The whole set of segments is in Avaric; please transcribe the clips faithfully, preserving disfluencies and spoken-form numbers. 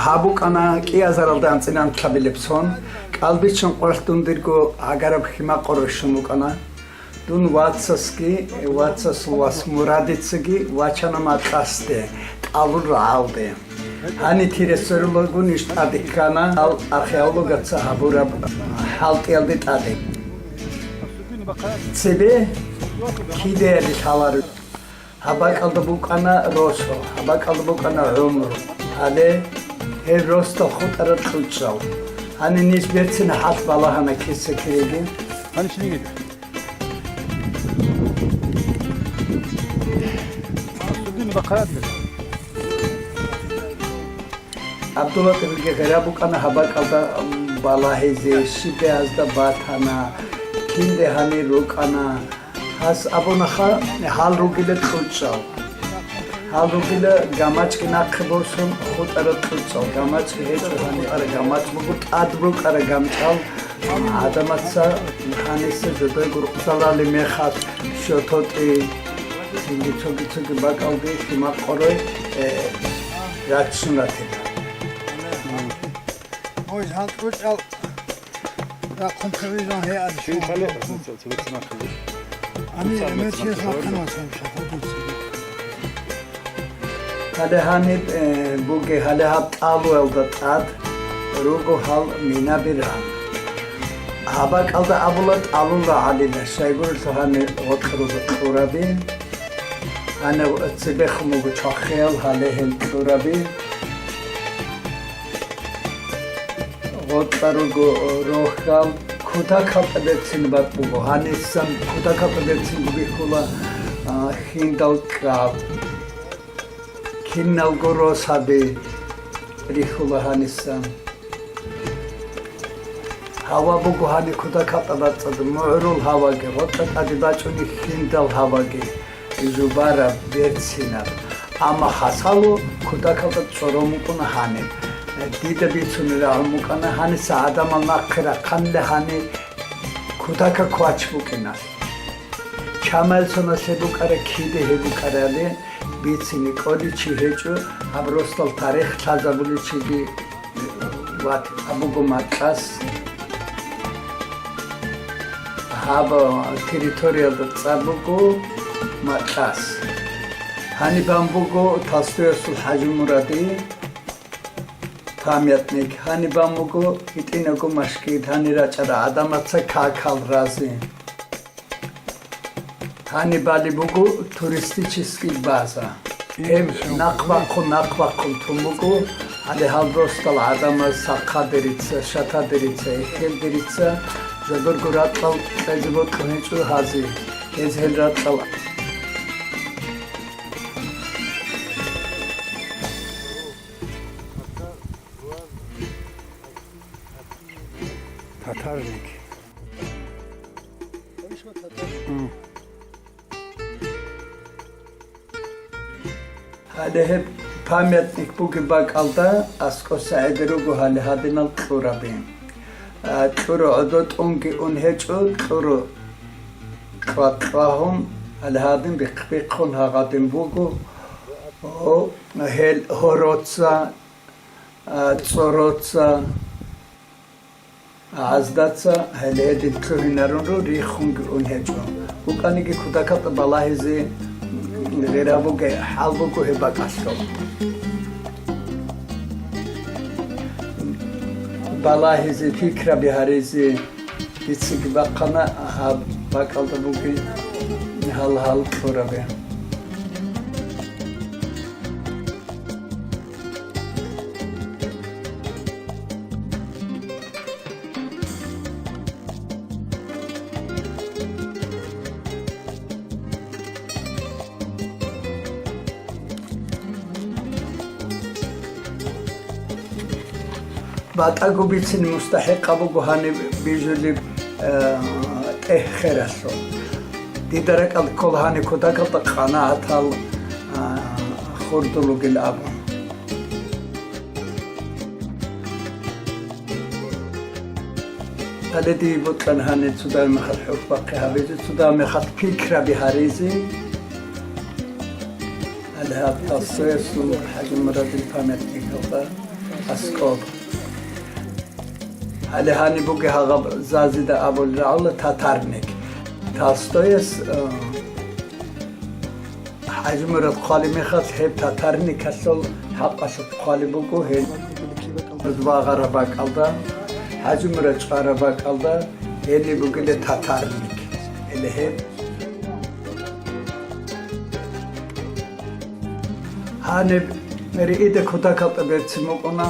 Гьаб букӀана кӀиазаралда анцӀила анкьабилеб сон, кӀалбиччун къвалъ дундирго гӀагараб хьимакъ къорощун букӀана. Дун вацасги, вацасул вас Мурадицаги вачана Макьасде, тӀалул рагӀалде. Гьаниб тиресорулаго ниж тӀаде ккана, ал археологаца гьабураб хӀалтӀиялде тӀаде. Цебе кидеялде лъаларо. Гьаб бакӀалда букӀана росу, гьаб бакӀалда букӀана гӀумру. Гьале гьеб росдал хутӀараб кьучӀал. Гьаниб ниж берцина хӀалъ балагьана киса-кириги. Гьаниб щиб бугеб? Асудин бахъаят. ГӀабдуллатӀибилги гъира букӀана гьаб бакӀалда балагьизе, щиб бегьазда батана, кинде гьанир рукӀана. Гьас абунаха, гьал ругила кьучӀал. Гьал ругила гамачӀги нахъе босун хутӀараб кьучӀал. ГамачӀги гьечӀо гьаниб, ара гамачӀ буго, тӀад букӀара гамчӀал. ГӀадамаца гьаниса жодой гурхъзалали мехалъ шототӀи, цинги цоги-цоги бакӀалги хьимакъ къорой, э, раччун ратила. Ой, гьал кьучӀал рахъун цеве жан гьеар. Ани мецияс рахъун вацан шатадуци. Гьале гьаниб, э, бугеб, гьале гьаб тӀалуялда тӀад руго гьал минаби ран. Гьаб бакӀалда абула тӀалул рагӀалила, щайгурелъул гьаниб гъоркье руго кьураби. Гьаниб цебехун буго чвахиял, гьале гьел кьураби. Гъоркьа руго рохьал, кутакалда берцин бакӀ буго. Гьанисан кутакалда берцинго бихьула, а, хьиндал кӀал. Киналго росаби рихьула гьанисан. Гьава буго гьаниб кутакалда бацӀцӀад, мугӀрул гьаваги, гъоркьа тӀаде бачӀунеб хьиндал гьаваги, жубараб, берцинаб. Амма хасало кутакалда цӀорон букӀуна гьаниб. Дида бицунеб рагӀун букӀана гьаниса гӀадамал нахъе рахъанила гьаниб кутака квач букӀиналъ. Чамаялъ соналъ гьеб букӀара, киде гьеб букӀарали бицине кӀолев чи гьечӀо, гьаб росдал тарих лъазабулев чиги ватила. Гьаб буго Макьас. Гьаб территориялда цӀар буго Макьас. Гьаниб бан буго Толстоясул ХӀажимуради памятник. Гьаниб бан буго гьитӀинабго машгид, гьанир рачӀарал гӀадамаца какал рази. Гьаниб балеб буго туристический база. Гьеб нахъ бахъун, нахъ бахъун тун буго, гьале гьал росдал гӀадамаз Сахъадерица, Шатадерица, Эхелдерица, жодорго ракьал кьезе бокьун гьечӀо гьази. Гьез гьел ракьал. Татарник. М. Гьале гьеб памятник бугеб бакӀалда аскӀоса гӀедер руго гьале гьадинал кьураби. А, кьура гӀодотӀунги ун гьечӀо, кьура кьва-кьвагьун гьале гьадин бихъ-бихъун гьагъадин буго. О, гьел гьороца, а, цӀороца, гӀаздаца гьеле гьедин лъугьинарунро риххунги ун гьечӀо. БукӀаниги кутакалда балагьизе гъира бугеб хӀал буго гьеб бакӀалъул. Балагьизе, пикраби гьаризе дицаги бахъана гьаб бакӀалда бугеб гьал-гьал кьураби. БатӀаго бицин мустахӀикъаб буго гьаниб бижулеб, э, тӀехь хералъул. Дида ракӀалда ккола гьаниб кутакалда къанагӀатал, э, хурдул ругел абун. Гьале дие бокьана гьаниб цо дагьаб мехалъ хӀухьбахъи гьабизе, цо дагьаб мехалъ пикраби гьаризе. Гьаб Толстоясул ХӀажимурадил памятникалда аскӀоб. Гьале гьаниб бугеб гьагъаб зазида абулеб рагӀула татарник. Толстояс, э, ХӀажимурад хъвалеб мехалъ гьеб татарникалъул хӀакъалъулъ хъвалеб буго гьел вагъараб бакӀалда, ХӀажимурад чӀвараб бакӀалда гьениб бугила татарник. Гьеле гьеб. Гьаниб Мериида кутакалда берцин букӀуна,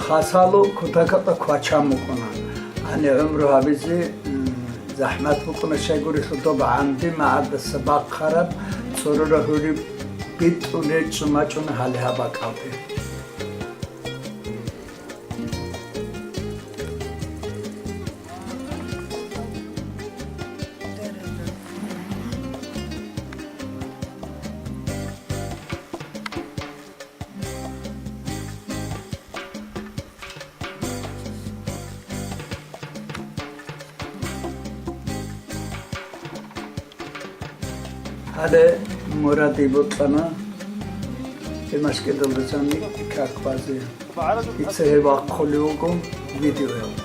Хасало кутакалда квачан букӀуна. Гьаниб гӀумру гьабизе, м, захӀмат букӀуна, щайгурелъул доб ГӀанди магӀардаса бахъараб цӀорораб гьури битӀун речӀчӀун бачӀуна гьале гьаб бакӀалде. Гьале Мураде бокьана, гьеб мажгиталда жаниб какбазе. Дица гьеб вахъулев вуго видеоялде.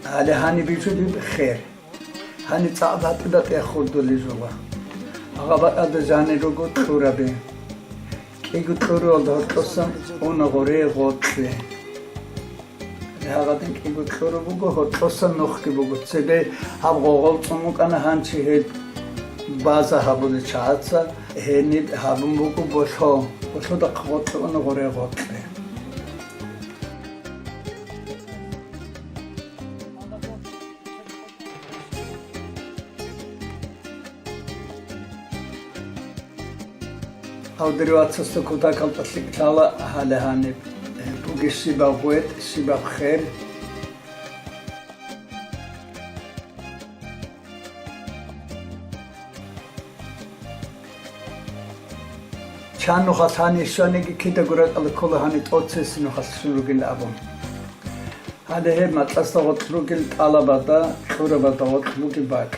Гьале гьаниб бижулеб хер. Гьаниб цӀакъ батӀи-батӀияб хурдулел жула. Гьаб бакӀалда жанир руго кьураби. КӀиго кьуралда гьоркьосан уна гъоре гъоркье. Гьагъадин кӀиго кьуру буго, гьоркьосан нухги буго. Цебе гьаб гъогъол цӀун букӀана гьанчи гьеб база гьабулел чагӀаца, гьениб гьабун буго болъо. Болъодахъ гъоркье уна гъоре гъоркье. Гьав дир вацасда кутакалда лъикӀ лъала гьале гьаниб, э, бугеб щибаб гъветӀ, щибаб хер. Чан нухалъ гьанир щваниги кидаго ракӀалда ккола гьанир тӀоцесеб нухалъ щун ругин абун. Гьале гьеб макьасда гъоркь ругел тӀалабада, кьурабада гъоркь бугеб бакӀ.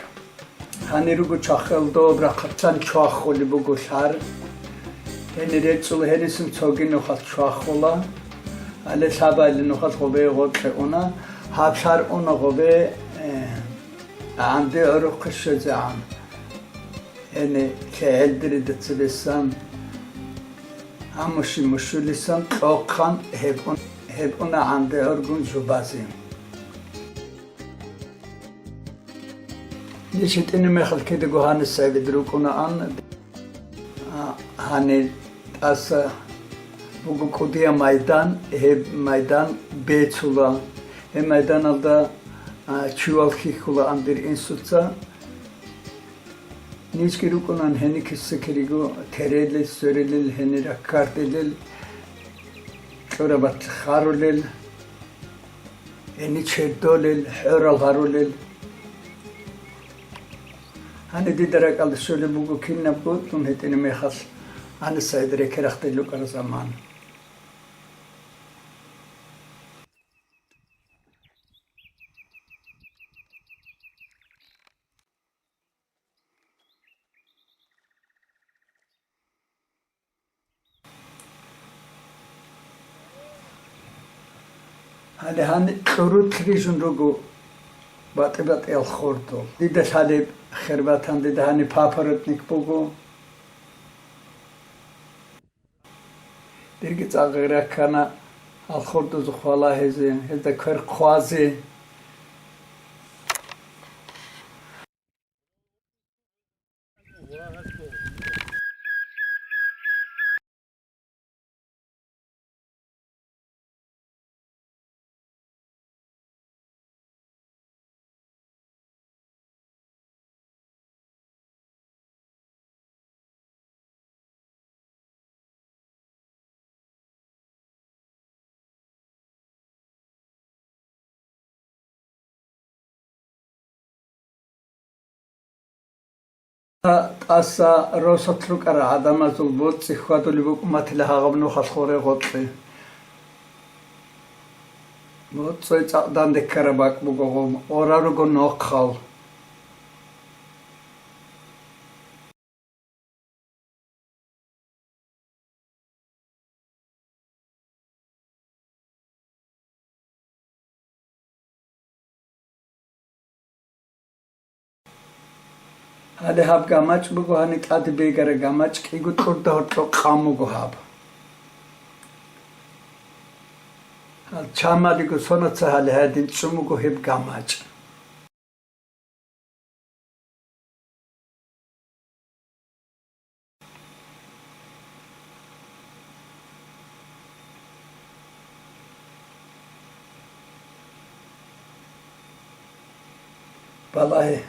Гьанир руго чвахулел доб рахъалъан чвахулеб буго лъар. Гьенир речӀчӀула, гьенисун цоги нухалъ чвахула. Гьале лъабабилеб нухалъ гъобе гъоркье уна. Гьаб лъар уна гъобе, э, ГӀанди гӀурухъе щвезегӀан. Гьениб лъегӀел дирида цебесан, гьамуши мушулисан кьохъан гьеб ун-, гьеб уна ГӀанди гӀургун жубазе. Ниж гьитӀинаб мехалъ кидаго гьанисай бедир рукӀунаан. А, гьанир тӀаса буго кӀудияб майдан, гьеб майдан бецула. Гьеб майданалда, а, чувал хьихьулаан дир инсуца. Нижги рукӀунан гьениб киса-кириго терелел, сверелел, гьенир раккардилел, кьураб батил харулел. Гьениб чердолел, хӀорал гьарулел. Гьаниб дида ракӀалде щолеб буго кинабго дун гьитӀинаб мехалъ, гьанисай рекерахъ дир рукӀараб заман. Гьале гьаниб кьурулъ рижун руго батӀи-батӀиял хурдул. Дида лъалеб хер батан, дида гьаниб папоротник буго. Дирги цӀакъ гъира ккана гьал хурдузухъ валагьизе, гьезда квер хъвазе. ТӀаса росулъ рукӀарал гӀадамазул боцӀи хьвадулеб букӀун батила гьагъаб нухалъ гъоре гъоркье. БоцӀцӀой цӀакъ данде ккараб бакӀ буго гъоб, ора руго нохъал. Гьале гьаб гамачӀ буго, гьаниб тӀаде бегара гамачӀ, кӀиго кьурда гьоркьоб къан буго гьаб. Гьал чамалиго сонаца гьале гьадин чӀун буго гьеб гамачӀ. Балагье,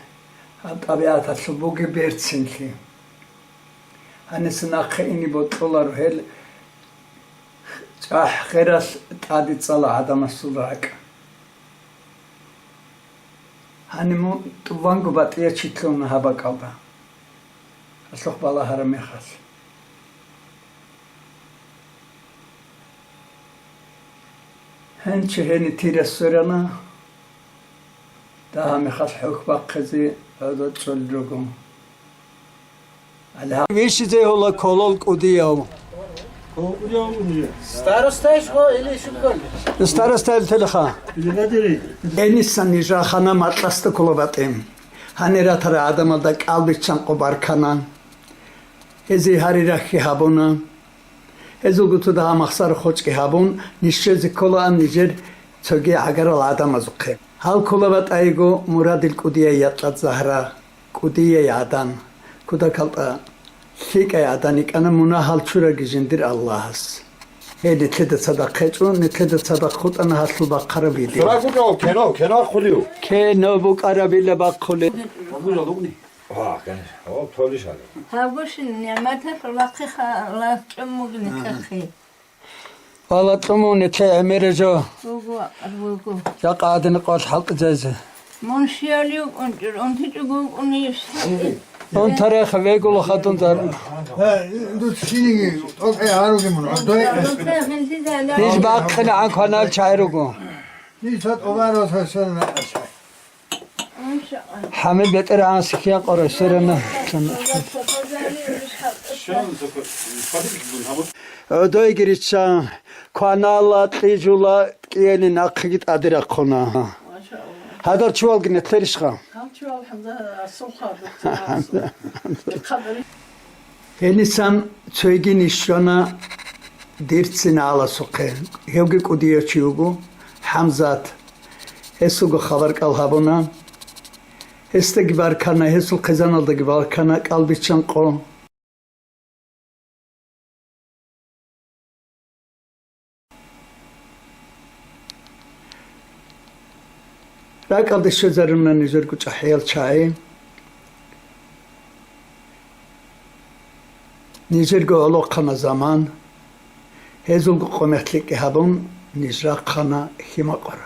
гьаб тӀабигӀаталъул бугеб берцинлъи. Гьаниса нахъе ине бокьуларо гьел чӀахӀ гъералъ тӀаде цӀала гӀадамасул ракӀ. Гьаниб мун тӀубанго батӀиячи лъугьуна гьаб бакӀалда, гьалъухъ балагьараб мехалъ. Гьенчи гьениб тира сверана, дагьаб мехалъ хӀухь бахъизе гӀодор чӀолел руго. Вищизе гьула колол кӀудияв. Старостайш гъо или шуккол? Старостайил телеха. Энисан нижа хана макьасда ккола батӀи. Гьанир ратара гӀадамалда кӀалбиччанкъо баркана. Гьезие гьари рахьи гьабуна. Гьезулго цо дагьа махсар хочӀги гьабун, ниж щвезе кколаан нижер цоги гӀагарал гӀадамазухъе. Гьал ккола батӀайго Мурадил кӀудияй Якьад Загьра, кӀудияй гӀадан, кудакалда лъикӀай гӀадан йикӀана мунагьал чураги жиндир Аллагьас. Гьей, нилъеда цадахъ гьечӀо, нилъеда цадахъ хутӀана гьалъул бахъараб видео. Сурагьу жо, кино, кино ахъулев? Кино букӀарабила бахъулеб. Ва, конечно. О, толиш гьале. Гьабгощин нигӀматалъ лахъи ха-, лахъ чӀун мугни хъехъи. Вала, тӀумуни те гӀемере жо. Буго, буго. Жакъа гӀадин къвалъ хӀалтӀизайзе. Мун щиялиу кӀунчӀур, унтичӀого вукӀунищ. Унтарех вегула хадун дар. Э, дуц шиниги, тӀокӀай гьаруги мун, гӀодой. Ниж бахъинегӀан кванал чагӀи руго. Ниж тӀубарал сасарна. ХӀамил бетӀергьан сихья къора сверана. ГӀодойги ричча, кванала, кьижула, кӀиялин нахъеги тӀаде рахъуна. Гьадар чувалги нилъерищха? Гьенисан цойги ниж щвана дирцин гӀаласухъе. Гьевги кӀудияв чи вуго, ХӀамзат. Гьесулго хабар кӀал гьабуна. Гьесдаги баркана, гьесул хъизаналдаги баркана, кӀалбиччан къо. РакӀалде щвезаруна нижерго чӀахӀиял чагӀи. Нижерго гӀолохъана заман. Гьезулго къо мехлъикӀ гьабун, ниж рахъана Химакъвар.